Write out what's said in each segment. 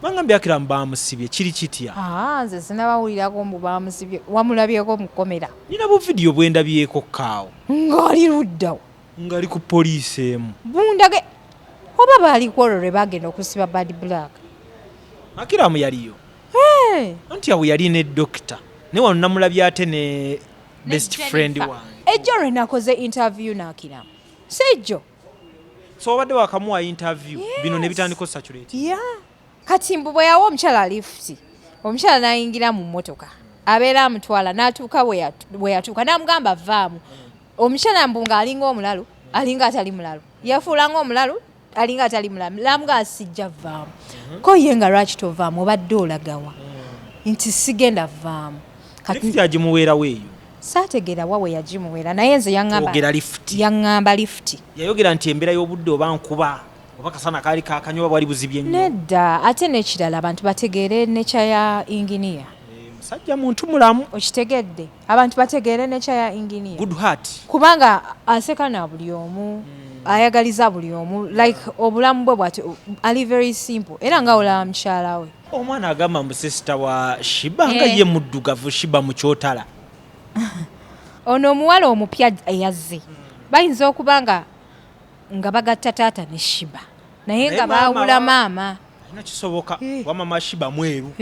Bangambye Akram bamusibye, kiri kitya? Aa, nze sinabawulirako mbu bamusibye. Wamulabyeko mu kkomera? Nina bu vidiyo bwendabyeko kaawo. Ng'ali luddawa? Ng'ali ku poliisi emu. Bundage oba baali ku olwo lwe bagenda okusiba Bad Black. Akram yaliyo. Hey! Anti awo yali ne dokita. Naye wano namulabye ate ne best friend wange. Ejjo lwe nakoze interview n'Akram. Si ejjo? So obadde wakamuwa interview, bino ne bitandika ocirculate. Yeah. Kati mbu bwe yawa omukyala lifuti, omukyala n'ayingira mu mmotoka, abeera amutwala n'atuuka we yatuuka n'amugamba vaamu. Omukyala mbu ng'alinga omulalu, alinga atali mulalu, yafuula ng'omulalu, alinga atali mulalu, n'amugamba sijja vaamu. Ko ye nga lwaki tovaamu, obadde olagawa? Nti sigenda vaamu. Kati Lifuti agimuweerawo eyo. Saategeera wa we yagimuweera, naye nze yaŋŋamba Twogera lifuti. Yaŋŋamba lifuti. Yayogera nti embeera y'obudde oba nkuba oba kasana kaali kaakanywa oba bwali buzibye nnyo. Nedda, ate n'ekirala abantu bategeere nature ya engineer. Musajja muntu mulamu. Okitegedde? Abantu bategeere nature ya engineer. Good heart. Kubanga aseka na buli omu, ayagaliza buli omu, like obulamu bwe bwati ali very simple, era nga olaba mukyala we. Omwana agamba mbu sister wa Shiba nga ye muddugavu, Shiba mu kyotala. Ono omuwala omupya eyazze bayinza okuba nga bagatta taata ne Shiba, naye nga baawula maama. Alina kisoboka, kuba maama Shiba mweru.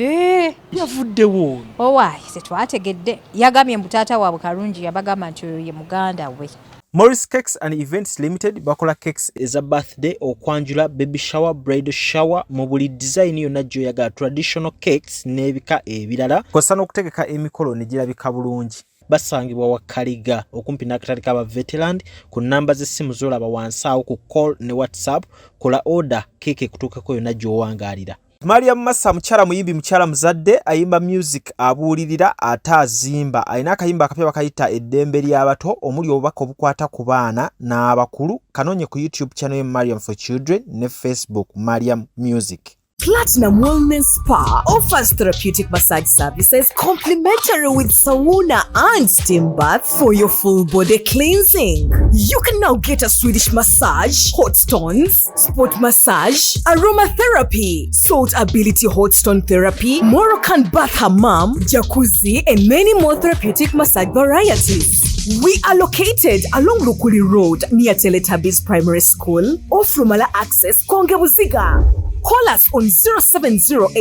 Yavuddewo ono. Owaaye tetwategedde. Yagambye mbu taata waabwe Kalungi yabagamba nti oyo ye muganda we. Morris Cakes and Events Limited bakola cakes eza birthday, okwanjula, baby shower, bridal shower mu buli design yonna gy'oyagala, traditional cakes n'ebika ebirala. Kw'ossa n'okutegeka emikolo ne girabika bulungi. Basangibwa Wakaliga okumpi n'akatale k'aba Veteran ku nnamba z'essimu z'olaba wansi awo ku call ne WhatsApp, kola order keeki ekutuukeko yonna gy'owangaalira. Mariam Massa mukyala muyimbi, mukyala muzadde, ayimba music, abuulirira ate azimba. Alina akayimba akapya bakayita Eddembe ly'Abato omuli obubaka obukwata ku baana n'abakulu. Kanoonye ku YouTube channel ye Mariam for Children ne Facebook Mariam Music. Platinum Wellness Spa offers therapeutic massage services complimentary with sauna and steam bath for your full body cleansing. You can now get a Swedish massage, hot stones, sport massage, aromatherapy, salt ability hot stone therapy, Moroccan bath hammam, jacuzzi, and many more therapeutic massage varieties. We are located along Lukuli Road near Teletubbies Primary School, off Rumala Access, Konge Buziga. Call us on 0708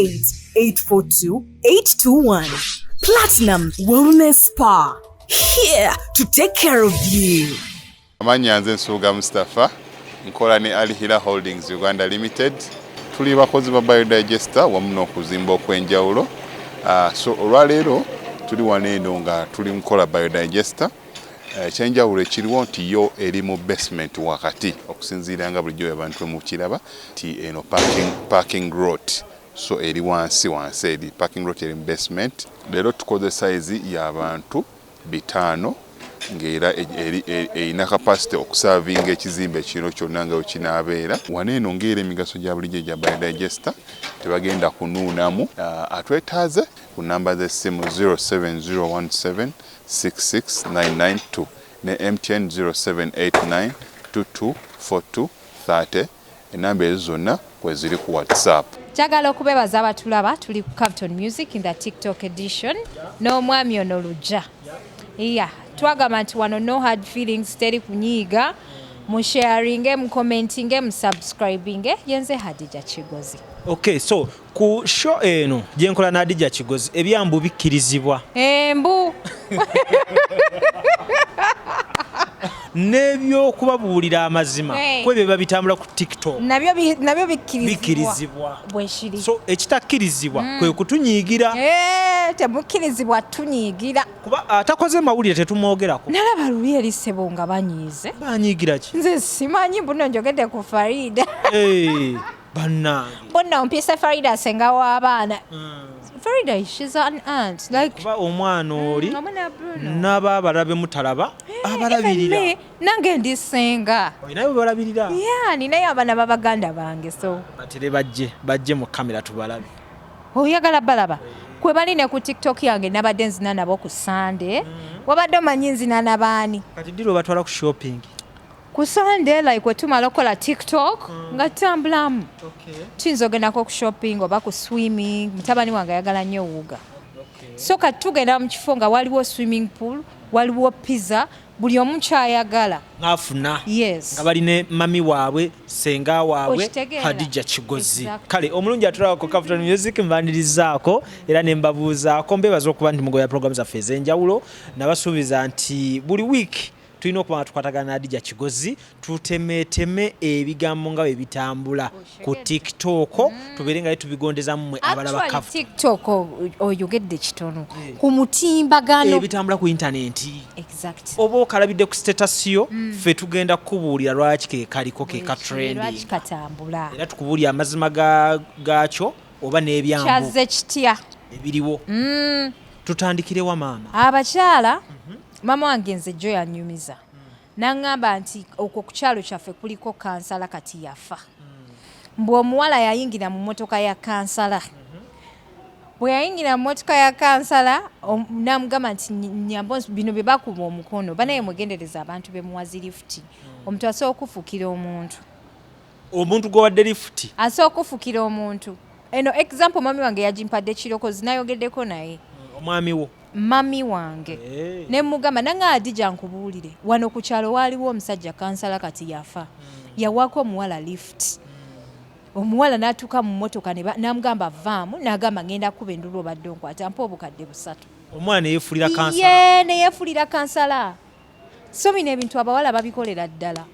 842 821. Platinum Wellness Spa, here to take care of you. Amannya nze Nsubuga Mustafa, nkola ne Al Hila Holdings Uganda Limited. Tuli bakozi ba biodigester wamu n'okuzimba okw'enjawulo. So olwaleero tuli wano eno nga tuli mukola biodigester. Ekyenjawulo ekiriwo nti yo eri mu basement wakati, okusinziira nga bulijjo abantu mukiraba nti eno parking lot, so eri wansi wansi, eri parking lot eri mu basement. Leero tukoze size y'abantu 500 ng'era erina capacity okuservinga ekizimbe kino kyonna nga wekinaabeera. Wano eno ng'era emigaso gya bulijjo egya biodigester, tebagenda kunuunamu. Atwetaaze ku namba z'essimu 07017 66992 ne MTN 0789 2242 30. Enamba ezo zonna kweziri ku WhatsApp. Njagala okubebaza abatulaba, tuli ku Capton Music in the TikTok edition n'omwami ono Lujja. Yeah, twagamba nti wano no hard feelings, teri kunyiiga, musharinge, mucommentinge, musubscribinge. Yenze Hadija Kigozi. Okay, so ku show eno gyenkola na Hadija Kigozi, ebyambu bikkirizibwa. Embu. N'ebyokubabuulira amazima ku ebyo biba bitambula ku TikTok. Nabyo bikkirizibwa. Bikkirizibwa. Bwekiri. So ekitakkirizibwa kwe kutunyiigira. Temukkirizibwa tunyiigira. Kuba atakoze mawulire tetumwogerako. Nalaba luli eri ssebo nga banyiize. Banyiigira ki? Nze simanyi, mbuno njogedde ku Farida. Bannange. Mbona ompise Farida senga w'abaana. Farida, she's an aunt. Like, kuba omwana oli omwana Bruno. N'aba abalabe mutalaba abalabirira. Even me, nange ndi senga. Olinayo balabirira? Yeah, ninayo abaana b'abaganda bange, so. Batere bajje mu kamera tubalabe. Oyagala balaba? Kwe bali ne ku TikTok yange, nabadde nzina nabo ku Sunday. Wabadde omanyi nzina n'abaani? Kati ddi lwe batwala ku shopping? Ku Sunday, like wetumala okukola TikTok, nga tutambulamu. Tuyinza ogendako ku shopping oba ku swimming. Mutabani wange ayagala nnyo owuga, so kati tugenda mu kifo nga waliwo swimming pool, waliwo pizza, buli omu kyayagala. Ngafuna. Yes. Nga bali ne mami waabwe, senga waabwe. Okitegeera? Hadija Kigozi. Exactly. Kale omulungi atulaba ku Capital Music, mbanirizaako era ne mbabuuzaako, mbebaza okuba nti mugoya program zaffe ez'enjawulo. Nabasuubiza nti buli week tulina okuba nga tukwatagana na Hadija Kigozi, tutemeteme ebigambo nga bwe bitambula ku TikTok, tubeere nga tubigondeza mmwe abalaba. Actually, Capital. TikTok oyogedde kitono ku mutimbagano. Ebitambula ku intaneti. Exact. Oba okalabidde ku status yo, ffe tugenda kukubuulira lwaki ke kaliko, ke ka Lwaki trending. katambula. Era tukubuulira amazima gaakyo oba n'ebyambu Kyazze kitya. ebiriwo. Tutandikirewa, maama? Abakyala, mama wange nze jjo yanyumiza naŋŋamba nti okwo ku kyalo kyaffe kuliko kansala, kati yafa. Mbu omuwala yayingira mu mmotoka ya kansala. Bwe yayingira mu mmotoka ya kansala, n'amugamba nti, "Nyamba bino bye bakuba omukono." Banaye mwegendereza abantu bemuwazi lifuti. Omuntu asobola okufukira omuntu. Omuntu gwewadde lifuti. Asobola okufukira omuntu. Eno example mami wange yagimpadde kirokozi, nayogeddeko naye. Omwami wo? Mami wange. Ne mugamba nanga, "Adija, nkubuulire, wano ku kyalo waaliwo omusajja kansala, kati yafa. Yawaako omuwala lift. Omuwala n'atuuka mu mmotoka n'amugamba vaamu, n'agamba ngenda kuba endulu, obadde onkwata, mpa 3,000." Omwana neyefuulira kansala. Ye neyefuulira kansala. So bino ebintu abawala babikolera ddala,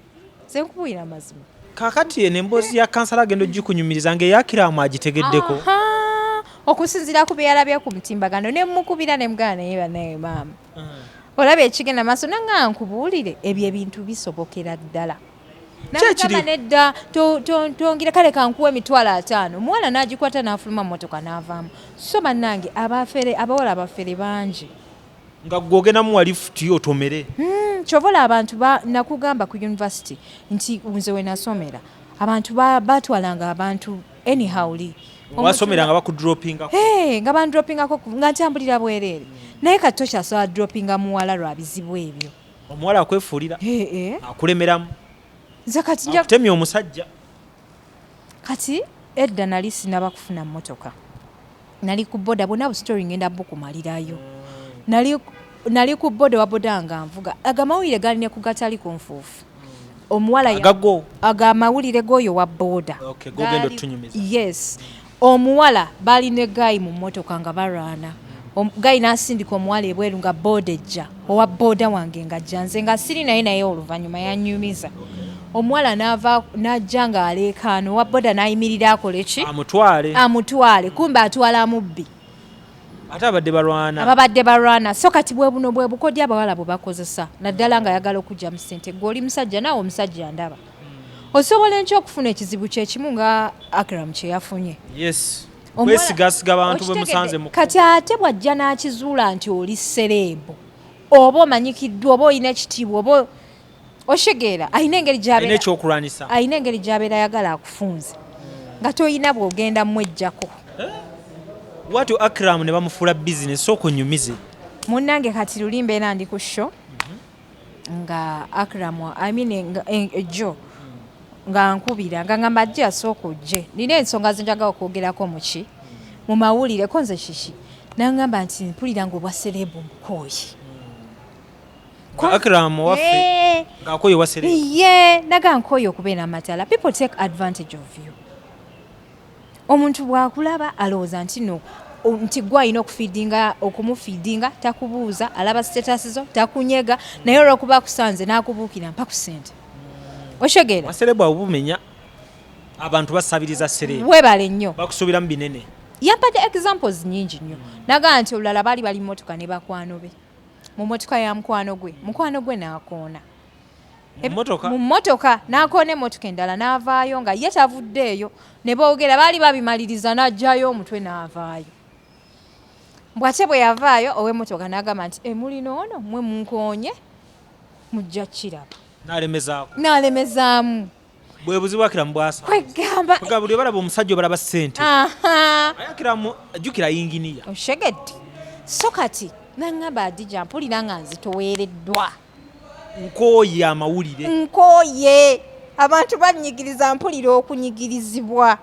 nze nkubuulira amazima. Kakati eno emboozi ya kansala agenda ogikunyumiriza ng'eyakiramu agitegeddeko. Aha, okusinziira ku byeyalabye ku mutimbagano. Ne mukubira ne mugana, naye banaye maama, olaba ekigenda maaso? Nanga nkubuulire, ebyo ebintu bisobokera ddala. Kyekiri. Namugamba nedda, tongira, kale kankuwa 50,000. Omuwala n'agikwata n'afuluma motoka n'avaamu. So bannange, abafere, abawala abafere bangi. Nga gwe ogenda muwa lifuti otomere. Kyova olaba abantu nakugamba ku university nti nze we nasomera abantu batwalanga abantu anyhowly. Wasomera nga bakudropinga? Hey, nga bandropingako nga ntambulira bwereere, naye kati tokyasobola dropinga muwala lwa bizibu ebyo. Omuwala akwefuulira. Eh, eh. Akulemeramu. Nze kati nja akutemya omusajja. Kati edda nali sinaba kufuna mmotoka, nali ku boda. Bwonna bu story ngenda bukumalirayo. Nali ku boda, wa boda nga nvuga, agamawulire gali ne ku gatali ku nfuufu. Omuwala Agago? Agamawulire g'oyo wa boda. Okay, g'ogenda otunyumiza. Yes. Omuwala baali ne guy mu mmotoka nga balwana. Guy n'asindika omuwala ebweru nga boda ejja. Owa boda wange ng'ajja, nze nga siri naye, naye oluvannyuma yanyumiza. Omuwala n'ava n'ajja ng'aleekaana, owa boda n'ayimirira akole ki? Amutwale. Amutwale, kumbe atwala mubbi. Ate abadde balwana. Ababadde balwana. So kati bwe buno bwe bukodya abawala bwe bakozesa, naddala ng'ayagala okujja mu ssente. Gwe oli musajja, naawe omusajja ndaba osobola enkya okufuna ekizibu kyekimu nga Akram kye yafunye. Yes, kwesigasiga bantu bwe musanze mu Kati ate bw'ajja n'akizuula nti oli celeb oba omanyikiddwa oba olina ekitiibwa oba oshegeera, alina engeri alina gy'abeera ekyokulwanisa. Alina engeri gy'abeera ayagala akufunze nga toyina bw'ogenda mwejjako. Watyo Akram ne bamufuula bizinesi. Sooka onyumize. Munnange, kati luli mbeera ndi ku show nga Akram, I mean, jo nga nkubira nga ngamba, "Ajja, asooka ojje, nina ensonga zenjagala okwogerako muki mu mawulire." Ko nze kiki? Nangamba nti mpulira nga obwa celeb mukooyi. Akram waffe? Eh. Ng'akoye wa celeb? Ye naga nkooye okubeera amatala. People take advantage of you. Omuntu bw'akulaba alowooza nti no nti gwe alina okufeedinga, okumufeedinga. Takubuuza, alaba status zo, takunyega, naye olwokuba akusanze n'akubuukira, "Mpa ku ssente." Oshegeera? Wa celeb abo bumenya abantu basabiriza celeb. Weebale nnyo. Bakusuubiramu binene. Yampadde examples nyingi nnyo. Nagaa nti olulala baali bali mumotoka ne bakwano be, mu motoka ya mukwano gwe, mukwano gwe n'akoona. Mu mmotoka? Mu mmotoka n'akoona emmotoka endala n'avaayo nga ye tavuddeeyo, ne boogera, baali babimaliriza, n'aggyayo omutwe n'avaayo. Mbwate bwe yavaayo, ow'emmotoka n'agamba nti, "Emulina ono mwe munkoonye, mujja kiraba." N'alemezaako. N'alemezaamu. Bwe buzibu Akram bwasa. Kwegamba Kwegamba buli balaba omusajja obalaba ssente. Aha. Naye Akram jjukira yinginiya. Oshegedde? So kati naŋŋamba, "Adija, mpulira nga nzitoweereddwa." Nkooye amawulire. Nkooye abantu bannyigiriza, mpulira okunyigirizibwa,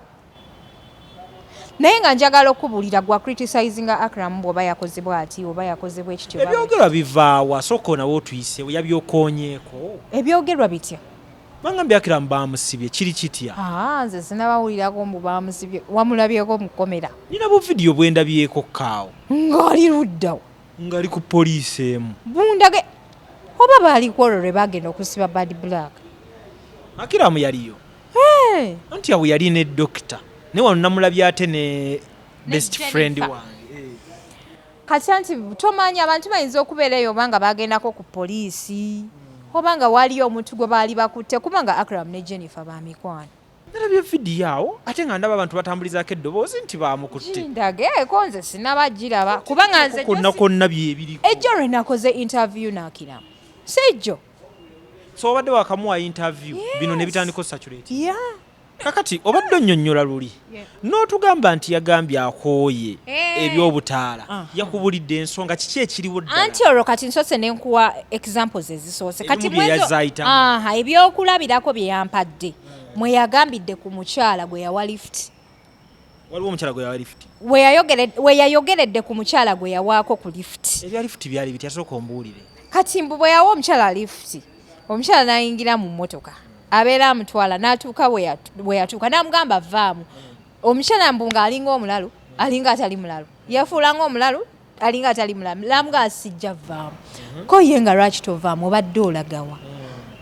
naye nga njagala okubuulira gwa criticizinga Akram bw'oba yakoze bw'ati oba yakoze bwe kityo oba bwe Ebyogerwa bivaawa? Sooka onawe otuyiseewo, yabyokonyeeko. Ebyogerwa bitya? Bangambye Akram bamusibye, kiri kitya? Aa, nze sinabawulirako mbu bamusibye. Wamulabyeko mu kkomera? Nina buvidiyo bwendabyeko kaawo. Ng'ali luddawa? Ng'ali ku poliisi emu. Bundage oba baali ku olwo lwe bagenda okusiba Bad Black. Akram yaliyo. Hey! Anti awo yali ne dokita, naye wano namulabye ate ne best Jennifer. Friend wange. Kati anti tomanyi, abantu bayinza okubeera eyo oba nga bagendako ku poliisi oba nga waliyo omuntu gwe baali bakutte, kubanga Akram ne Jennifer bamikwano. Nalabye vidiyo awo ate nga ndaba abantu batambulizaako eddoboozi nti bamukutte. Kindageeko, nze sinaba giraba kubanga nze Konna konna byebiriko. Ejjo lwe nakoze interview n'Akram, si jjo? So obadde wakamuwa interview, bino ne bitandika ocirculate? Yeah. Kakati obadde onnyonnyola luli n'otugamba nti yagambye akooye ebyobutaala, yakubulidde ensonga, kiki ekiriwo ddala? Anti olwo kati nsoose nenkuwa examples ezisoose kati Ebimu bye yazayitamu. Aha, ebyokulabirako bye yampadde mwe yagambidde ku mukyala gwe yawa lift. Waliwo omukyala gwe yawa lift? We yayogeredde ku mukyala gwe yawaako ku lift. Ebya lift byali bitya? Sooka ombuulire. Kati mbu bwe yawa omukyala lift, omukyala n'ayingira mu mmotoka, abeera amutwala n'atuuka we yatuuka n'amugamba vaamu. Omukyala mbu ng'alinga omulalu, alinga atali mulalu, yafuula ng'omulalu, alinga atali mulalu, n'amugamba sijja vaamu. Ko ye nga lwaki tovaamu, obadde olagawa?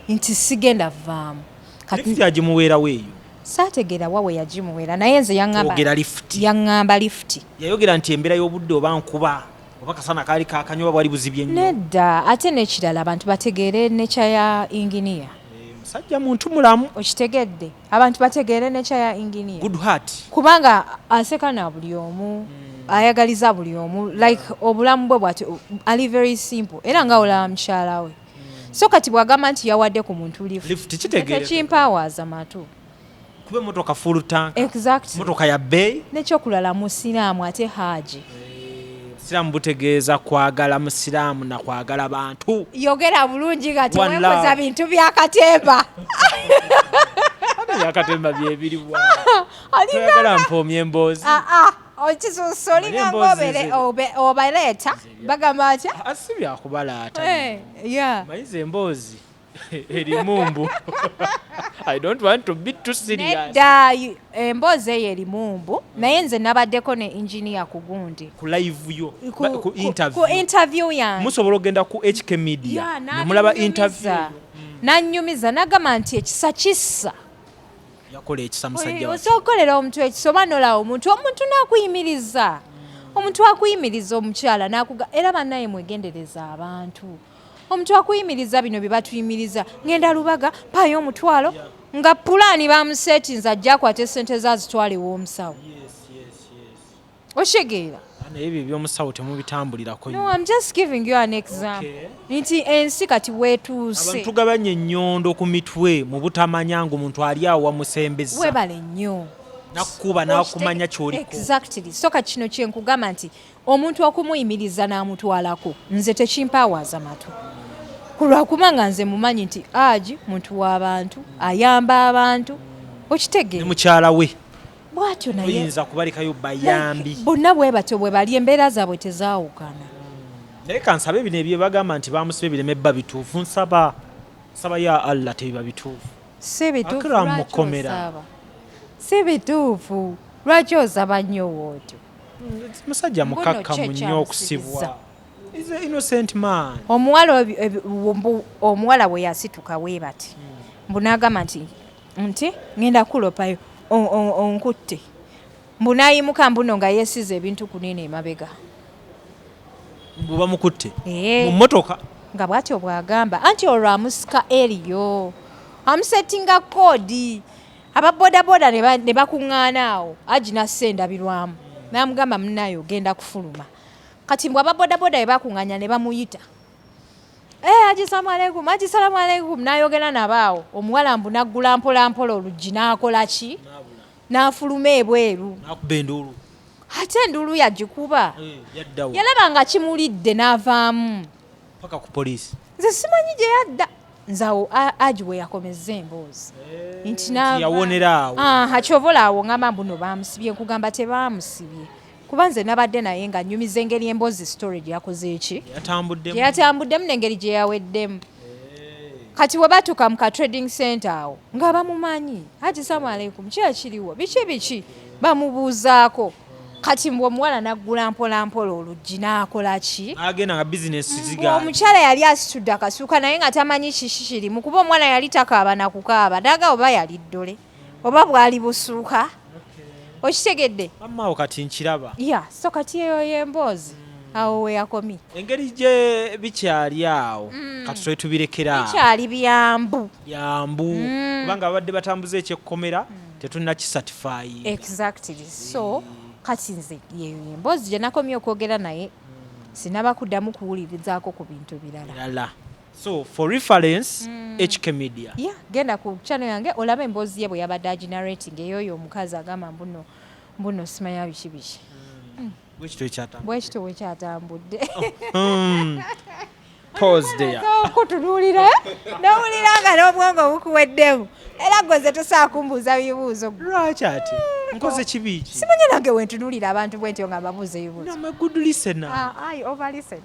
Nti sigenda vaamu. Kati Lift agimuweerawo eyo? Saategeera wa we yagimuweera, naye nze yaŋŋamba Twogera lift. Yaŋŋamba lift. Yayogera nti embeera y'obudde oba nkuba oba kasana kaali kakanywa oba bwali buzibye nnyo? Nedda, ate n'ekirala abantu bategeere nature ya inginiya. Eh, musajja muntu mulamu. Okitegedde? Abantu bategeere nature ya inginiya. Good heart. Kubanga aseka na buli omu, ayagaliza buli omu, like obulamu bwe bwati, ali very simple, era nga olaba mukyala we. So kati bw'agamba nti yawadde ku muntu lift, Lift kitegeere. Tekimpawaaza matu. Kuba emotoka full tank. Exactly. Motoka ya bbeeyi. N'ekyokulala musiraamu ate haaji. Busiraamu butegeeza kwagala musiraamu na kwagala bantu. Yogera bulungi nga One teweekoza love. bintu bya katemba. Ate byakatemba byebiriwa? Olinga Toyagala mpoomya emboozi? Aa, okisusa olinga Emboozi obaleeta bagamba atya? Ah, si byakubalaata. Eh, yeah. Mayiza emboozi erimu mbu I don't want to be too serious. Nedda, emboozi eyo erimu mbu, naye nze nabaddeko ne engineer ku gundi. Ku live yo? Ku interview? Ku interview yange. Musobola okugenda ku HK Media Yeah, nemulaba interview. Nannyumiza nagamba nti ekisa kissa. Yakola ekisa musajja wa Osobola okukolera omuntu ekisa oba nolaba omuntu n'akuyimiriza, omuntu akuyimiriza, omukyala n'akuga. Era bannaye mwegendereza abantu. Omuntu akuyimiriza, bino bye batuyimiriza, ngenda Lubaga, mpaayo 500, nga pulaani bamuseetinza ajja akwata esente ze azitwale ew'omusawo. Okitegeera? Naye ebyo ebyomusawo temubitambulirako No, nnyo. I'm just giving you an example nti ensi kati weetuuse. Abantu tugabanye ennyondo ku mitwe mu butamanya ng'omuntu ali awo wamusembeza. Webale nnyo. Nakuba n'akumanya ky'oliko. Exactly. So kati kino kyenkugamba nti omuntu okumuyimiriza n'amutwalako, nze tekimpawaaza matu, kulwakubanga nze mumanyi nti aji muntu w'abantu, ayamba abantu. Ne Okitegeera? mukyala we. Bw'atyo naye. Toyinza kubalekayo bayambi. Like, bonna bwe batyo bwe bali, embeera zaabwe tezaawukana. Naye kansabe bino ebyebagamba nti bamusibe bireme bba bituufu. Nsaba, nsaba ya Allah tebiba bituufu. Si bituufu. Akram Lwaki mukomera. osaba? Si bituufu, lwaki osaba nnyo wootyo? Musajja Mbuno mukakkamu ki nnyo okusibwa. ekyamusibizza? Is an innocent man. Omuwala omuwala bwe yasituka bwe bati, mbu n'agamba nti ngenda kulopayo onkutte, mbu n'ayimuka mbuno nga yeesiza ebintu kunene emabega. Mbu bamukutte Eh. mu mmotoka? Nga bw'atyo bw'agamba, anti olwo amusika eriyo, amusetinga koodi, ababodaboda ne bakuŋŋaana awo, aji nassa endabirwamu n'amugamba munaayo ogenda kufuluma. Kati mbw ababodaboda bwe bakuŋŋaanya ne bamuyita, "Eh, Aji, salamu aleikum, Aji, salamu aleikum," n'ayogera nabo awo. Omuwala mbu n'aggula mpola mpola oluggi n'akola ki? N'afuluma ebweru. Nakuba enduulu. Ate enduulu yagikuba. Eh, yaddawo? Yalaba nga kimulidde n'avaamu. Paka ku poliisi? Nze simanyi gye yadda. Nze awo Haji we yakomezza emboozi nti yawonera awo. Aha, kyova olaba awo ngamba mbu no baamusibye, nkugamba tebamusibye, kuba nze nabadde naye nga nnyumiza engeri emboozi story gye yakoze eki yatambuddemu, gye yatambuddemu n'engeri gye yaweddemu. Kati we batuuka mu ka trading center awo nga bamumanyi, "Haji, salamu aleikum, ki ekiriwo, biki biki?" Bamubuuzaako. Kati mbu omuwala naggula mpola mpola oluggi n'akola ki? Agenda nga bizinesi zigaana. Omukyala yali asitudde akasuuka naye nga tamanyi kiki kirimu, kuba omwana yali takaaba nakukaaba naga oba yali ddole oba bwali busuuka, okitegedde? Mamma, awo kati nkiraba. Ya, so kati eyo yemboozi awo we yakomye. Engeri gye bikyali awo, kati twe tubirekera awo. Bikyali byambu. Byambu, kubanga babadde batambuza ekyekkomera, tetunnakisatifyinga. Exactly. So kati nze yeyo emboozi gye nakomye okwogera naye, sinaba kuddamu kuwulirizaako ku bintu birala. Birala. So for reference, HK Media. Ya, genda ku channel yange olabe emboozi ye bwe yabadde aginarrating, eyoyo omukazi agamba mbuno mbuno simanya biki biki. Bwekityo ekyatambudde. Bwekityo bwekyatambudde. Pause there. Okutunuulira nowulira nga n'obwongo bukuweddemu, era gwe nze tosobola kumbuuza bibuuzo. Lwaki ate nkoze kibi ki? Simanyi, nange wentunuulira abantu bwentyo nga mbabuuza ebibuuzo. I'm a good listener. Ah, I over listen.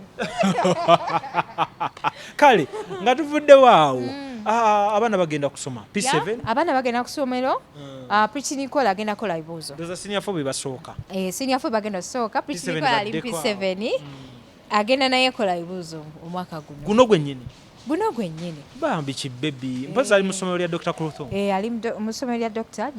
Kale nga tuvuddewo awo, abaana bagenda kusoma P7. Yeah, abaana bagenda ku ssomero. Pretty Nicole agenda kukola bibuuzo. Ndoza senior four bebasooka. Eh, senior four bagenda osooka. Pretty P7 Nicole ali mu baddeko awo. P7, agenda naye kola bibuuzo omwaka guno. Guno gwennyini? Guno gwennyini. Bambi kibebi, mpozi ali mu ssomero lya Dr Clothon. Eh, ali mu ssomero lya Dr.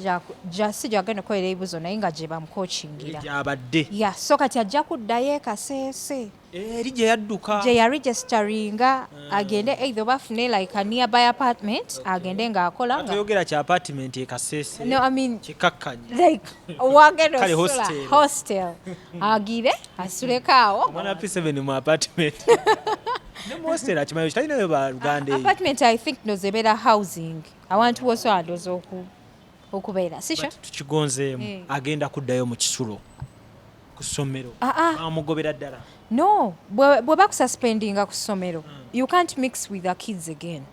Si gyagenda okukolera ebibuuzo, naye nga gye bamucoachingira. Gyabadde. Ya, so kati ajja kuddayo e Kasese. Eri gye yadduka. Gye yaregisteringa, agende either oba afune like a nearby apartment, agende ng'akola nga Toyogera kya apartment e Kasese. No, I mean kikakkanye. Like wagenda Kale osula hostel. Hostel, agire asuleko awo. Omwana wa P7 mu apartment ne mu hostel akimanyi kitalinayo baluganda eyo. Apartment, I think noze ebeera housing, awantu wosobola ndoza okubeera sikyo. But tukigonzeemu. Agenda kuddayo mu kisulo ku ssomero? Ah, ah. Bamugobera ddala? No, bwe bakususpendinga ku ssomero, you can't mix with the kids again.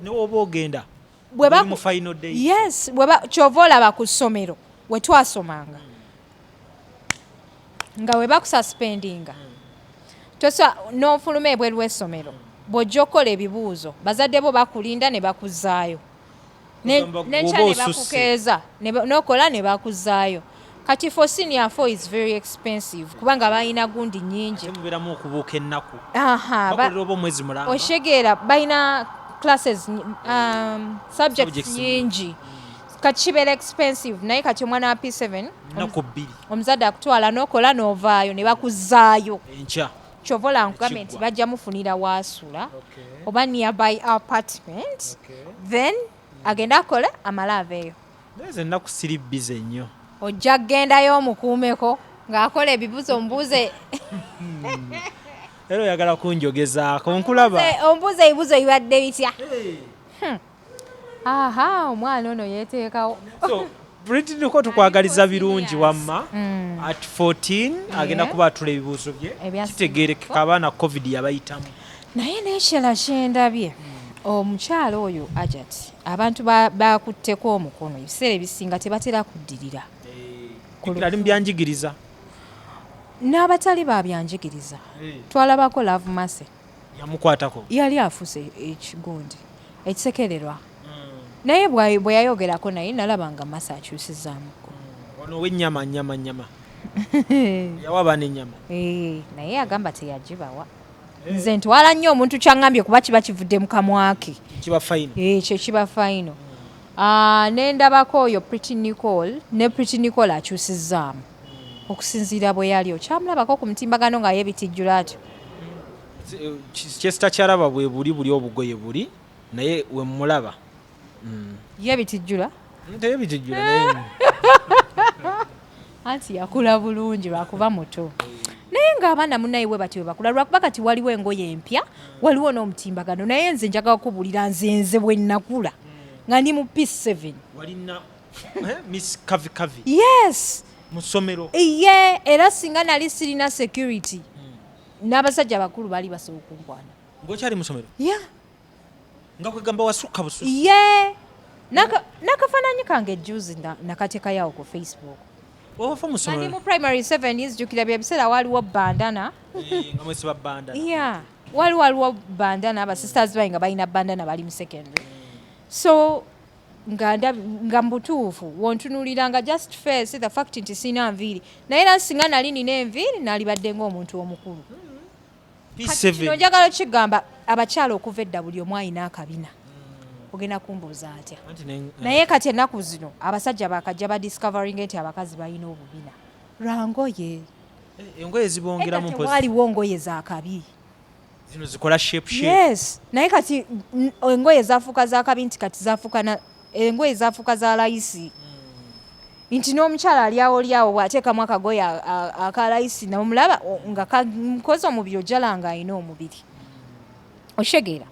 Newoba ogenda Bwe oli mu final day. Yes, kyova olaba ku ssomero we twasomanga nga we bakususpendinga, tosa n'ofuluma ebweru w'essomero, bw'ojja okukola ebibuuzo bazadde bo bakulinda ne bakuzaayo. Ogamba Nenkya bw'oba ne osusse. bakukeeza n'okola ne bakuzaayo. Kati for senior four is very expensive, kubanga balina gundi nyingi. Ate mubeeramu okubuuka ennaku. Aha, bakolera oba omwezi mulamba. Oshegeera, balina classes subjects Subjects nyingi, kati kibeera expensive. Naye kati omwana wa P7, Ennaku 2. omuzadde akutwala n'okola n'ovaayo ne bakuzaayo. Enkya. Kyova olaba nkugambye nti Ekiggwa. bajja mufunira waasula oba nearby apartment, then agende akole amale aveeyo. Naye ze ennaku siri busy nnyo. Ojja kugendayo omukuumeko ng'akola ebibuuzo, omubuuze. Era oyagala kunjogezaako, nkulaba. Omubuuze ebibuuzo bibadde bitya. Aha, omwana ono yeeteekawo. So Britney, tukwagaliza birungi wamma. At 14 agenda kuba atula ebibuuzo bye. Ebya Kitegerekeka, abaana COVID yabayitamu. Naye n'ekirala kyendabye, omukyalo oyo Ajat, abantu bakutteko omukono, ebiseera ebisinga tebatera kuddirira. Jjukira ali mu byanjigiriza. N'abatali babyanjigiriza, twalabako Love Mercy. Yamukwatako. Yali afuuse ekigundi ekisekererwa, naye bwe yayogerako naye nalaba nga Mercy akyusizaamuko. Ono ow'ennyama, nyama nyama, yawa abaana ennyama. Eh, naye agamba teyagibawa. Nze ntwala nnyo omuntu kyaŋŋambye, kuba kiba kivudde mu kamwa ke. Kiba final. Ekyo kiba final. Ah, nendabako oyo Pretty Nicole, ne Pretty Nicole akyusizaamu okusinziira bwe yali okyamulabako ku mutimbagano nga yeebitijjula atyo. Kyesita kyalaba bwe buli buli obugoye buli, naye we mulaba. Yeebitijjula. Teyebitijjula naye. Anti yakula bulungi lwakuba muto, naye ng'abaana munaye bwe batyo bwe bakula, lwakuba kati waliwo engoye empya, waliwo n'omutimbagano. Naye nze njagala kubuulira, nze bwe nakula nga ndi mu P7, Walina Miss Kavi Kavi Yes. mu ssomero. Ye, era singa nali sirina security, n'abasajja abakulu baali basobola okunkwana. Ng'okyali mu ssomero? Ya. Nga kwegamba wasukka bususi. Ye nakafaananyi kange juzi nakateekayo ku Facebook. Ofa Nga ndi musomero. mu primary 7, nzijukira bye biseera waliwo bandana. Eh, nga mwesiba bandana. Yeah, waliwo bandana, abasisters bange nga balina bandana, bali mu secondary. So nga mubutuufu wontunuulira nga just face the fact nti sirina nviiri, naye era singa nali nina enviiri nalibadde ng'omuntu omukulu. Kati kino P7. njagala kigamba abakyala, okuva edda buli omu alina akabina. Ogenda kumbuuza atya? Anti Naye kati ennaku zino abasajja bakajja badiscovering nti abakazi balina obubina lwangoye. Eh, engoye zibongeramu Edda mpozi. tewaliwo ngoye zakabi. Zino zikola shape shape. Yes, naye kati engoye zafuuka zakabi, nti kati zafuuka engoye zafuuka za layisi, nti n'omukyala ali awo oliawo bw'ateekamu akagoye akalayisi nomulaba nga kamukoze omubiri, ojjala nga alina omubiri, okitegeera?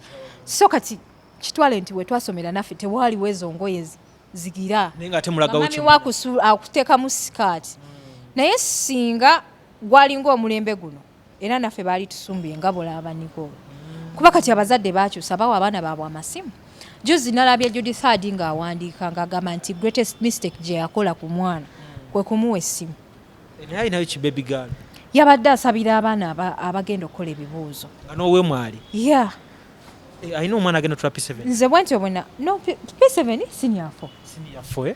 So kati kitwale nti we twasomera naffe tewaaliwo ezo ngoye zigira. Naye nga ate mulagawo Mami kimu. Akuteekamu sikaati, naye singa gwalinga omulembe guno era naffe baali tusumbuye nga bolaba Nicole, kuba kati abazadde bakyusa, bawa abaana baabwe amasimu. Juzi nalabye Judith Heard ng'awandiika ng'agamba nti greatest mistake gye yakola ku mwana kwe kumuwa essimu. Naye alinayo ki baby girl? Yabadde asabira abaana abagenda okukola ebibuuzo. Nga n'owemwali. Yeah. Eh, alina omwana agenda otula P7? Nze bwentyo bwena no P7, senior 4. Senior 4, eh?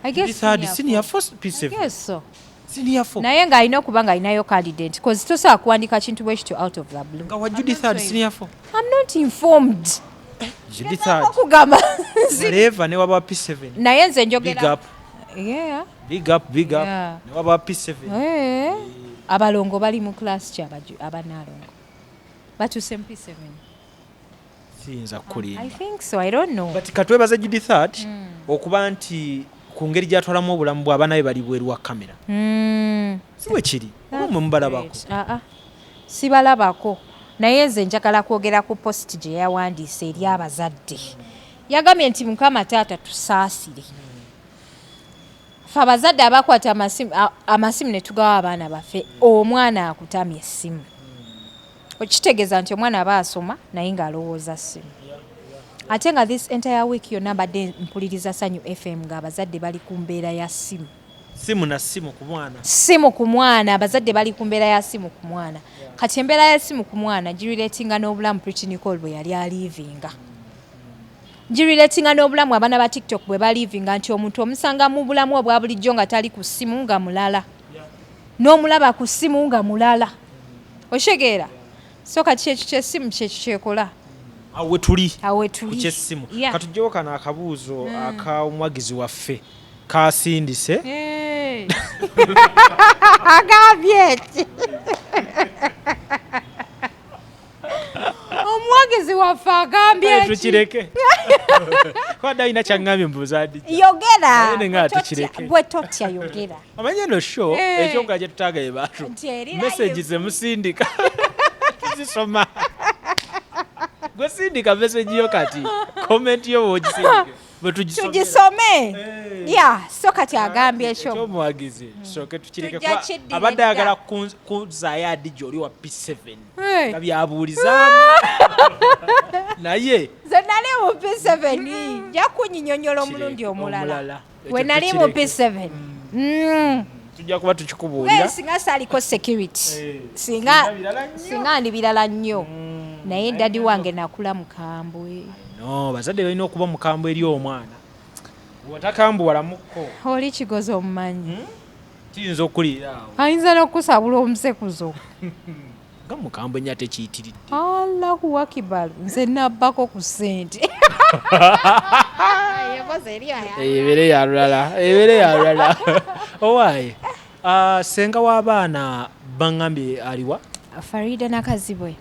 I guess. Judith Heard, senior senior 4. 4, P7. I guess so. Senior 4. Naye ng'alina okuba ng'alinayo candidate, cause tosobola kuwandika kintu bwe kityo out of the blue. Nga wa Judith Heard, senior 4. I'm not informed. Judith Heard. Okugamba Whatever, ne waba P7. naye nze Big njogera up. Yeah. Big up, big up. Yeah. Ne waba P7. Eh. Abalongo bali mu class ki? Abanaalongo batuuse mu P7? Siyinza I kukulimba. think so, I don't know. But katwebaza Judith Heard okuba nti ku ngeri gy'atwalamu obulamu bwe, abaana be bali bweru wa kamera. Si bwe kiri? Oba mwe mubalabako? Great. Ah, ah. Sibalabako, naye nze njagala kwogera ku post gye yawandiise eri abazadde. Yagambye nti Mukama taata tusaasire fe abazadde abakwata amasimu ne tugawa abaana baffe. Omwana akutamya essimu, okitegeeza nti omwana aba asoma naye ng'alowooza ssimu. Ate nga this entire week yonna mbadde mpuliriza Sanyu FM ng'abazadde bali ku mbeera ya ssimu. Simu na simu ku mwana. Simu ku mwana, abazadde bali ku mbeera ya simu ku mwana. Kati embeera ya simu ku mwana girelatinga n'obulamu Pretty Nicole bwe yali alivinga, girelatinga n'obulamu abaana ba TikTok bwe balivinga, nti omuntu omusanga mu bulamu obwa bulijjo nga tali ku ssimu nga mulala, n'omulaba ku ssimu nga mulala, okitegeera? So kati kyekyo kyessimu, kyekyo kyekola. Awo we tuli. Awo we Ku tuli. kyessimu. Katugyewo kano akabuuzo ak'omuwagizi waffe kasindise. Hey. Agambye ki omuwagizi waffe? Agambye ki? Tukireke, kwadde alina kyaŋŋambye mbuuza ddi. Yogera. Naye ne nga Bwe totya- tukireke. Bwe totya, yogera. Amanyi eno show, ekyokola kye tutagaye bantu Nti eri message live. zemusindika tuzisoma. Gwe sindika message yo, kati comment yo bwogisindike bwe tugisomera. Tugisome. Ya, so kati agambye ekyo? Ekyomuwagizi tusooke tukireke, Tujja kuba kiddira abadde ayagala edda. kuzaayo adijja oli wa P7 Hey. nga byabuulizaamu naye. Nze nali mu P7, nja kunyinyonyola omulundi Kireke, omulala. omulala. We Ekyo nali mu tukireke. P7. Tujja kuba tukikubuulira. Singa saaliko security, Eh, singa singa birala nnyo. Singa ndi birala nnyo, naye daddy wange nakula mukambwe. No, bazadde balina okuba mukambwe eri omwana. Bw'otakambuwalamukko, Oli kigozi omumanyi. Kiyinza okuliira awo. Ayinza n'okusabula omusekuzo. Nga mukambwe nnyo ate kiyitiridde. Allahu akibaru, nze nabbako ku ssente. Ebeere ya lulala, ebeere ya lulala. Owaaye, ah, senga w'abaana baŋŋambye aliwa? Farida Nakazibwe.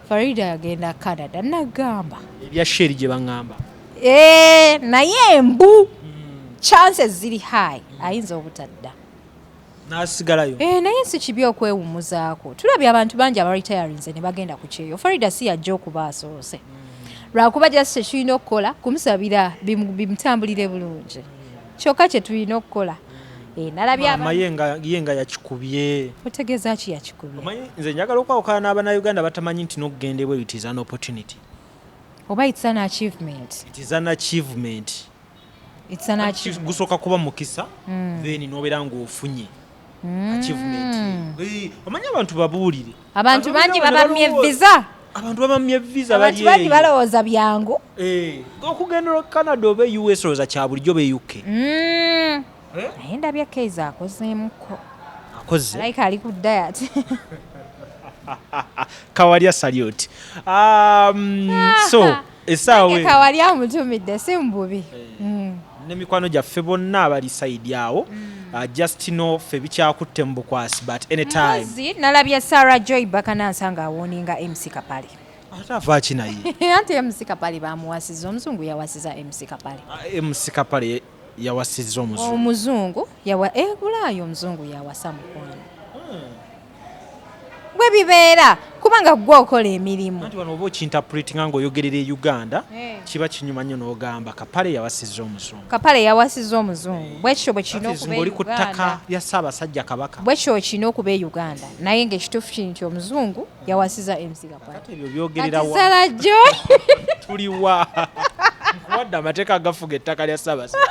Farida yagenda Canada, nagamba. Ebya sheri gye baŋŋamba. Eh, naye mbu chances ziri high ayinza obutadda. N'asigalayo. Eh, naye si kibi okwewummuzaako. Tulabye abantu bangi abaretirinze ne bagenda ku kyeyo. Farida si yajja okuba asoose, lwakuba just kyetulina okukola kumusabira bimutambulire bulungi, kyokka kyetulina okukola. Eh, nalabye Maama ye nga yakikubye. Otegeeza ki yakikubye? Omanyi nze njagala okwawukana n'abannayuganda batamanyi nti n'okugenda ebweru it is an opportunity. Oba it's an achievement? It is an achievement. It's an achievement. Gusooka kuba mukisa, then nobeera ng'ofunye achievement. Omanyi abantu babuulire. Abantu bangi babamye visa. Abantu babamye visa. Abantu bali bangi eyo. Balowooza byangu. Okugenda Canada oba US olowooza kya bulijjo, oba UK. Eh? Naye ndabye Keiza akozeemuko. Akoze. Like ali ku diet. Kawalya salute. So essaawa Nange eno, Kawali amutumidde si mububi. N'emikwano gyaffe bonna abali side awo, just know ffe bikyakutte mu bukwasi, but anytime. Mpozi nalabye Sarah Joy Bakanansa ng'awarninga MC Kapale. Ate avaaki naye? Anti MC Kapale bamuwasiza omuzungu, yawasiza MC Kapale. Ah, MC Kapale yawasizza omuzungu? Omuzungu yawa e Bulaayi, omuzungu yawasa mukwano. Bwe bibeera kubanga gwe okola emirimu. Anti wano oba okiinterpretinga ng'oyogerera e Uganda, Eh. kiba kinyuma nnyo n'ogamba Kapale yawasizza omuzungu. Kapale yawasiza omuzungu, bwekityo bwe kirina Ati okuba ng'oli e ku ttaka Uganda. lya Ssaabasajja Kabaka. Bwekityo kirina okuba e Uganda, naye ng'ekituufu kiri nti omuzungu yawasiza MC Kapale. Kati ebyo byogerera Kati wa? Sarah Joy Tuliwa? Nkuwadde amateeka agafuga ettaka lya Ssaabasajja,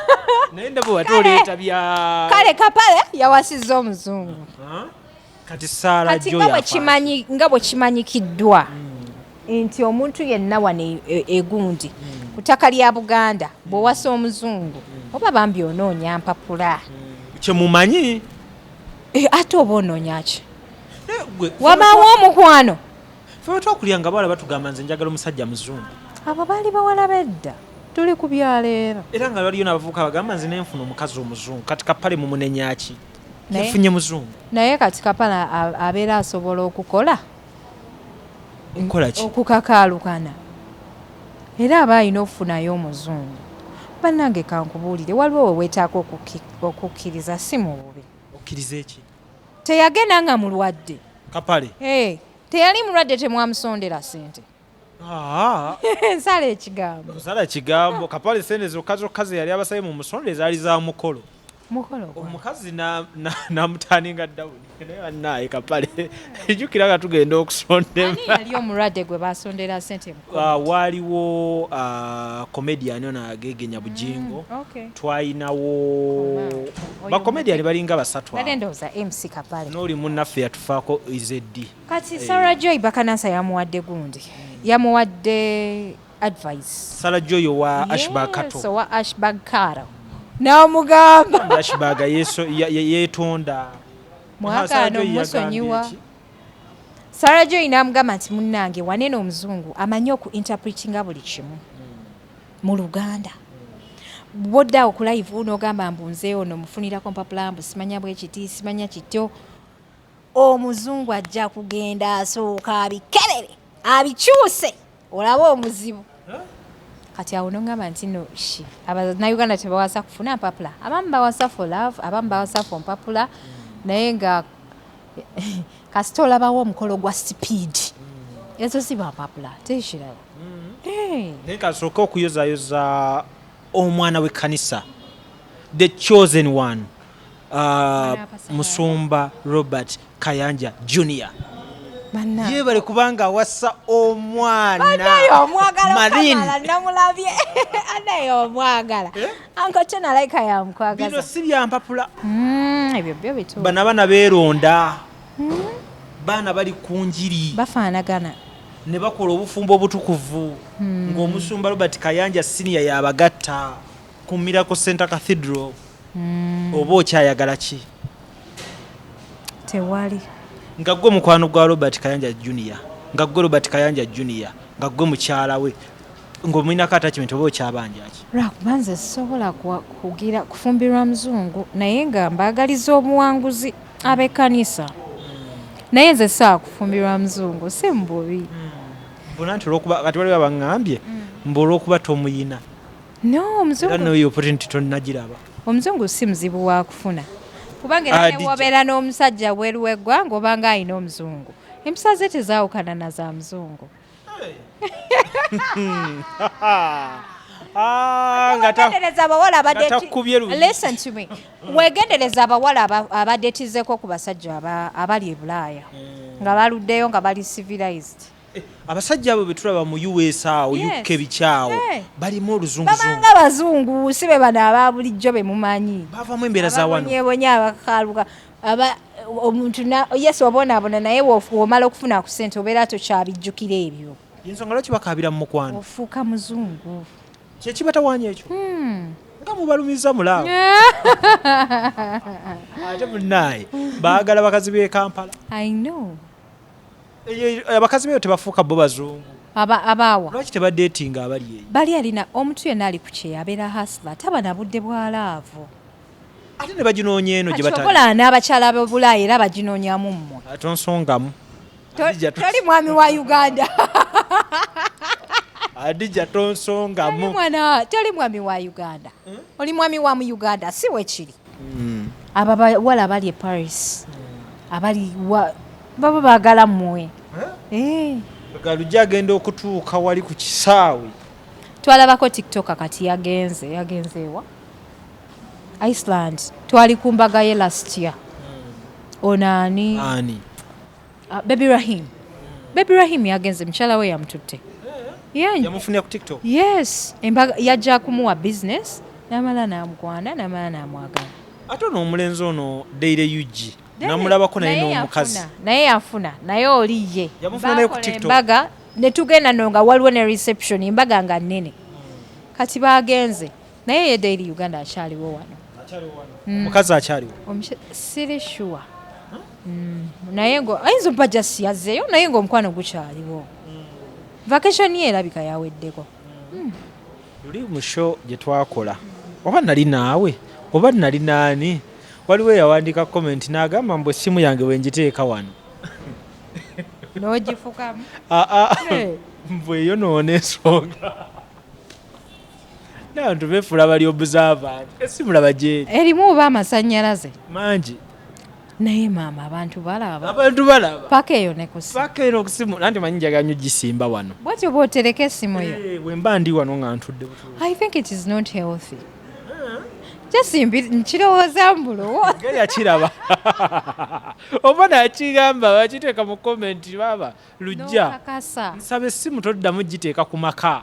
naye ndaba wate oleeta bya Kale Kapale yawasiza omuzungu. Huh? Kati Saara Kati Joy nga bwe afa- nga bwe kimanyikiddwa nti omuntu yenna wano egundi ku ttaka lya Buganda bw'owasa omuzungu oba bambi onoonya mpapula. Kyemumanyi. Ate oba onoonya ki? Naye Wabaawo omukwano. Ffe bwe twakulira nga bawala batugamba, "Nze njagala omusajja muzungu." Abo baali bawala bedda, tuli ku byaleero. Era nga waliyo n'abavubuka bagamba, "Nze nenfuna omukazi omuzungu." Kati Kapale mumunenyaki? Yafunye muzungu. Naye kati Kapale abeera asobola okukola Nkola ki? Okukakaalukana, era aba alina okufunayo omuzungu. Bannange, kankubuulire, waliwo we weetaaga okukkiriza, si mu bubi. Okkiriza eki? Teyagenda nga mulwadde. Kapale? Eh, teyali mulwadde, temwamusondera sente. Ah, Nsala ekigambo. Osala kigambo. Kapale sente zokka zokka ze yali abasabye mu musonde zaali za mukolo. Mukolo gwa Omukazi namutaninga down. Naye bannaaye Kapale, jjukira nga tugenda okusonda. Ani yali omulwadde gwe basondera sente mu Waaliwo comedian ono agegenya Bujingo. Twayinawo Oyo bacomedian balinga basatu Badde awo. ndowooza MC Kapale. N'oli munnaffe yatufaako Izeddi. Kati Sarah Joy Bakanansa yamuwadde gundi, yamuwadde advice. Sara Joy wa Ashbag Yes, Kato. owa Ashbag Karo, n'omugamba Ashbag yeetonda. Mwagaana Sarah Joy yagambye omusonyiwa. ki? Sarah Joy n'amugamba nti munnange, wanene omuzungu amanyi oku interpretinga buli kimu mu Luganda. Bwodda ku live n'ogamba mbu nze ono mufunirako mpapula, mbu simanya bwe kiti, simanya kityo, omuzungu ajja kugenda asooka abikebere abikyuse olabe omuzibu. Kati awo nongamba nti no shi Abannayuganda tebawasa kufuna mpapula. Abamu bawasa for love, abamu bawasa for mpapula, naye nga kasita olabawo omukolo gwa speed, ezo ziba mpapula tekirala. Eh. Naye kasooke okuyozayoza omwana w'ekkanisa, the chosen one, Musumba Robert Kayanja Junior. Bannange. Yeebale kubanga awasa omwana Naye omwagala. Marine. Okamala namulabye anaye omwagala anko kyo nalayika Bino yamukwagaza. si byampapula. Ebyo byo bituufu. Bano abaana beeronda, baana bali ku njiri. Bafaanagana. Ne bakola obufumbo obutukuvu ng'omusumba Robert Kayanja Senior yabagatta ku Miracle Center Cathedral. Oba okyayagala ki? Tewali. Nga gwe mukwano gwa Robert Kayanja Junior, nga gwe Robert Kayanja Junior, nga gwe mukyala we, ng'omulinako attachment, oba okyabanja ki? Lwakuba nze sisobola kugira kufumbirwa muzungu, naye nga mbaagaliza obuwanguzi ab'ekkanisa, naye nze saa kufumbirwa muzungu si mububi. Mbona nti olwokuba kati waliwo abaŋŋambye mbu olwokuba tomuyina No. era Omuzungu noyo opportunity tonnagiraba. Omuzungu si muzibu wa kufuna, kubanga era Ah, ne DJ. wobeera n'omusajja bweru w'eggwanga obanga alina omuzungu, empisa ze tezaawukana na za muzungu. Ah, Wegendereza abawala nga takubye luyi. Listen to me, wegendereza abawala abadetizeko ku basajja abali e Bulaaya nga baluddeyo nga bali civilized. Abasajja abo betulaba mu US awo, UK, bikyawo, balimu oluzunguzungu. Babanga bazungu, si be bano aba bulijjo be mumanyi. Bavamu embeera za wano. Ababonyebonye, abakaluka, aba omuntu yes, obonaabona, naye womala okufuna ku ssente obeera tokyabijjukira ebyo. Yensonga lwaki bakaabira mu mukwano. Ofuuka muzungu. Kyekibatawaanya ekyo nga mubalumiza mulaawo, ate munaaye baagala bakazi b'e Kampala. I know. Abakazi beyo tebafuuka bo bazungu? Abaawa? Lwaki tebadeetinga abali eyo? Bali alina omuntu yenna ali ku kyeyo abeera hustler, taba na budde bwa love. Ate ne baginoonya eno gye batali. Kyokola n'abakyala b'Obulaayi era baginoonyamu mmwe. Tonsongamu. Adija. Toli mwami wa Uganda. Adija, tonsongamu. Mwana, toli mwami wa Uganda, oli mwami wa mu Uganda, si wekiri? Abo abawala bali e Paris, abali wa baba baagala mmwe. Eh. Galujja agenda okutuuka wali ku kisaawe. Twalabako TikTok, kati yagenze ewa Iceland. Twali ku mbaga ye last year. Ono ani? Ani? Baby Rahim. Baby Rahim yagenze, mukyala we yamututte. Yeah. Yamufunira ku TikTok? Yes, embaga yajja kumuwa business, namala namukwana, namala namwagala. Ate ono omulenzi ono Daily UG namulabako naye n'omukazi. Naye yafuna, naye oli ye Yamufuna naye ku Baakola TikTok. embaga ne tugenda no nga waliwo ne reception, embaga nga nnene. Kati bagenze naye ye Daily Uganda akyaliwo wano. Omukazi akyaliwo? Siri sure. Naye ngo ayinza okuba just yazzeeyo, naye ng'omukwano gukyaliwo. Vacation ye erabika yaweddeko. Luli mu show gye twakola, oba nali naawe oba nali naani, waliwo eyawandiika comment n'agamba mbu essimu yange bwe ngiteeka wano N'ogifukamu. Aa. Eh. Mbu eyonoona ensonga n'abantu beefuula bali observant, essimu laba gyeri. Erimu oba amasannyalaze mangi. Naye maama, abantu balaba. Abantu balaba. Paka eyo ne ku ssimu. Paka eno okusimu, nanti manyi njagala nnyo gisimba wano. Bwatyo bw'otereka essimu yo? Eh, bwe mba ndi wano nga ntudde butuufu. I think it is not healthy. Just nkirowooza mbulowo. Nga yakiraba oba nakigamba, bakiteeka mu comment, baaba Lujja. Nokakasa. Nsaba essimu toddamu giteeka ku maka.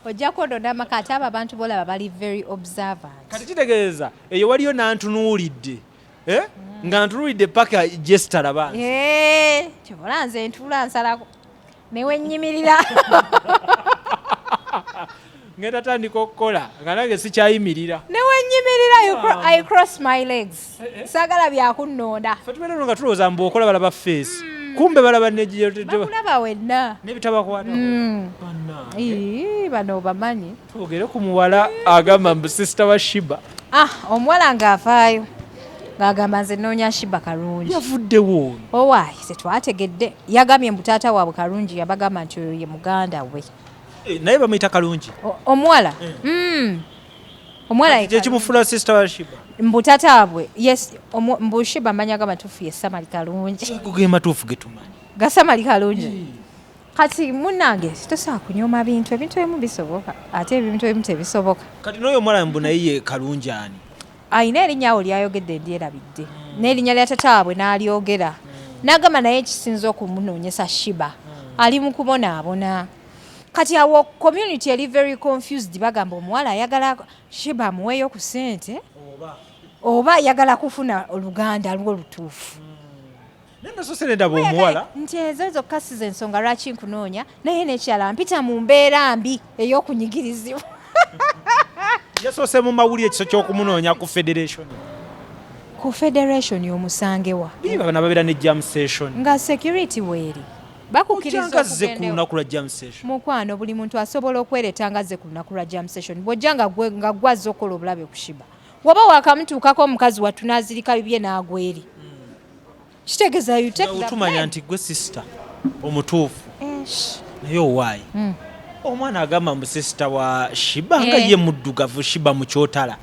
Ojja kwonona amaka, ate abo abantu bolaba bali very observant. Kati kitegeeza eyo waliyo nantunuulidde, eh? Nga ntunuulidde paka gesitalaba. Eh, kyobola nze ntuula nsalako newenyimirira. Ngenda tandika okukola nga nange sikyayimirira. Newenyimirira, I cross my legs, saagala byakunnonda. Fe tubeera no nga tulowooza mbu okola balaba face, kumbe balaba Bakulaba wenna. N'ebitabakwata. Ii, bano bamanyi. Twogere ku muwala agamba mbu sister wa Sheebah. Ah, omuwala ng'afaayo ng'agamba nze nnoonya Sheebah Karungi. Yavuddewo ono? Owaayi, tetwategedde. Yagambye mbu taata waabwe Karungi yabagamba nti oyo ye muganda we. Eh, naye bamuyita Kalungi? Omuwala. Omuwala ye Kyekimufula sister wa Sheebah? Mbu taata waabwe, yes, mbu Sheebah amanya g'amatuufu ye Samali Kalungi. Ago ge matuufu getumanyi. Gasamali Kalungi. Kati munnange, tosobola kunyooma bintu, ebintu ebimu bisoboka ate ebintu ebimu tebisoboka. Kati n'oyo omuwala mbu naye ye Kalungi ani? Ayina erinnya awo lyayogedde, ndyerabidde, n'erinnya lya tata waabwe n'alyogera, n'agamba naye ekisinza okumunoonyesa Sheebah ali mu kubonaabona. Kati awo community eri very confused, bagamba omuwala ayagala Sheebah amuweeyo ku ssente oba ayagala kufuna oluganda lwo olutuufu. Naye nasoose nendaba omuwala nti ezo zokka si ze nsonga lwaki nkunoonya, naye n'ekirala mpita mu mbeera mbi ey'okunyigirizibwa. Yasoose mu mawulire ekiso ky'okumunoonya ku federation. Ku federation omusangewa? Biba bana babeera ne jam session. Nga security weeri, bakukkiriza Ojja nga azze ku okugendewo. lunaku lwa jam session. Mukwano, buli muntu asobola okwereeta nga azze ku lunaku lwa jam session. Bw'ojja nga gwe nga gwe azze okukola obulabe ku Sheebah, waba wakamutuukako omukazi wattu n'azirika bibye n'agwa eri, kitegeeza you take the Otumanya blame. nti gwe sister omutuufu. Ish. Naye owaayi, omwana agamba mbu sister wa Sheebah nga Eh. ye muddugavu, Sheebah mukyotala.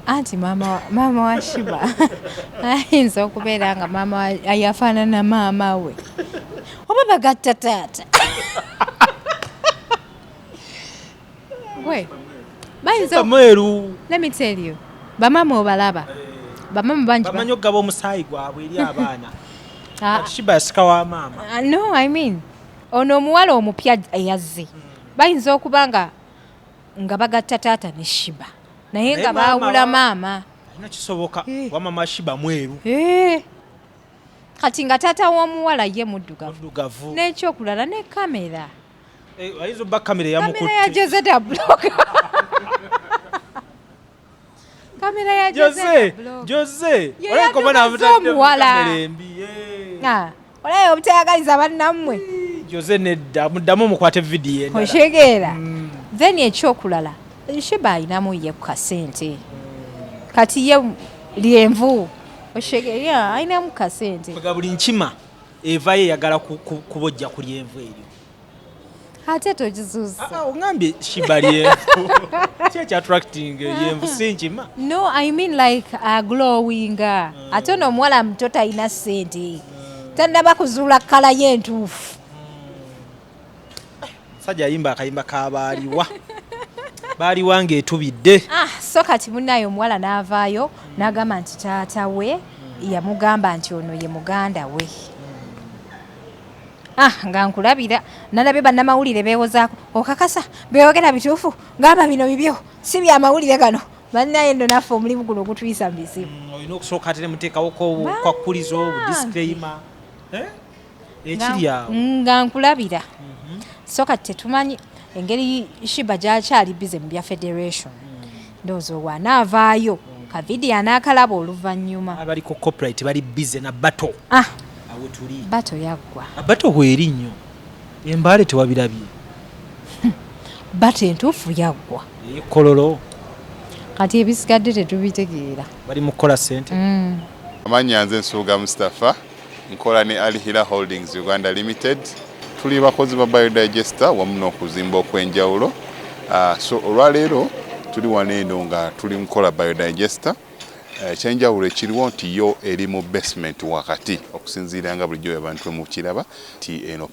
Anti maama wa Sheebah ayinza okubeera nga maama yafaanana maama we, oba bagatta taata gwe bayinza. Mweru. Let me tell you, bamaama obalaba, bamaama bangi Bamanyi okugaba omusaayi gwabwe eri abaana. Ah. Sheebah yasika wa maama. No, I mean ono omuwala omupya eyazze bayinza okuba nga bagatta taata ne Sheebah, naye Naye nga maama baawula maama. Alina kisoboka. Eh. Wa mama Sheebah mweru. Eh. Kati nga taata w'omuwala ye muddugavu. Muddugavu. N'ekyokulala ne kamera. Eh, ayinza obba kamera Kamera yamukutte. ya Jose da Blog. Kamera ya Jose Jose, da Blog. Jose. Ye Olabika omwana yaddugaza avutadde mu omuwala. kamera embi, eh. Ah, olaye obutayagaliza bannammwe. Jose nedda, muddamu omukwate vidiyo endala. Otegeera. Then ekyokulala, Sheebah ayinamu ye ku kasente. Kati ye lyenvu. Otegeera, ayinamu kasente. Kwega buli nkima evayo eyagala kubojja ku lyenvu eryo. Ate togizuusa. Ah, oŋŋambye Sheebah lyenvu. Ki ekya attracting lyenvu si nkima? No, I mean like glowing. Ate ono omuwala muto talina ssente. Tannaba kuzuula kkala ye entuufu. Musajja ayimba akayimba k'abaaliwa. Baaliwa ng'etubidde. Ah, so kati munnaye omuwala n'avaayo n'agamba nti taata we yamugamba nti ono ye muganda we. Ah, nga nkulabira nalabye bannamawulire beewozaako okakasa beeyogera bituufu ngamba bino bibyo si byamawulire gano. Bannaye nno naffe omulimu guno gutuyisa mu bizibu. Olina okusooka ate ne muteekawoko obukwakkulizo, obudisclaimer. Eh? Ekiri awo. Nga nkulabira. So kati tetumanyi engeri Sheebah gy'akyali busy mu bya federation. Ndowooza owanaavaayo kavidiyo anaakalaba oluvannyuma. Abaliko copyright bali busy na battle. Ah, Awo tuli. Battle yaggwa. Battle hweri nnyo. Embaale tewabirabye. Battle entuufu yaggwa. Ekololo Kati ebisigadde tetubitegeera. bali mu kukola ssente. Amannya nze Nsubuga Mustapha, nkola ne Al Hila Holdings Uganda Limited. Tuli bakozi ba biodigester wamu n'okuzimba okw'enjawulo. So olwaleero tuli wano eno nga tuli nkola biodigester. Ekyenjawulo ekiriwo nti yo eri mu basement wakati, okusinziira nga bulijjo abantu mukiraba nti eno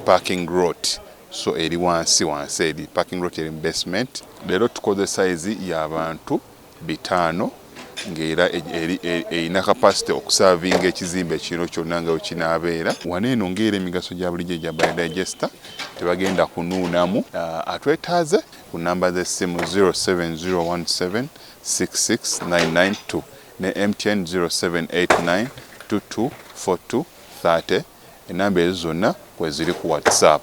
parking lot, so eri wansi wansi, eri parking lot eri mu basement. Leero tukoze size y'abantu 500 ng'era erina capacity okuservinga ekizimbe kino kyonna nga wekinaabeera. Wano eno ng'era emigaso gya bulijjo egya biodigester tebagenda kunuunamu. Atwetaaze ku namba z'essimu 07017 66992 ne MTN 0789 2242 30. Enamba ezo zonna kweziri ku WhatsApp.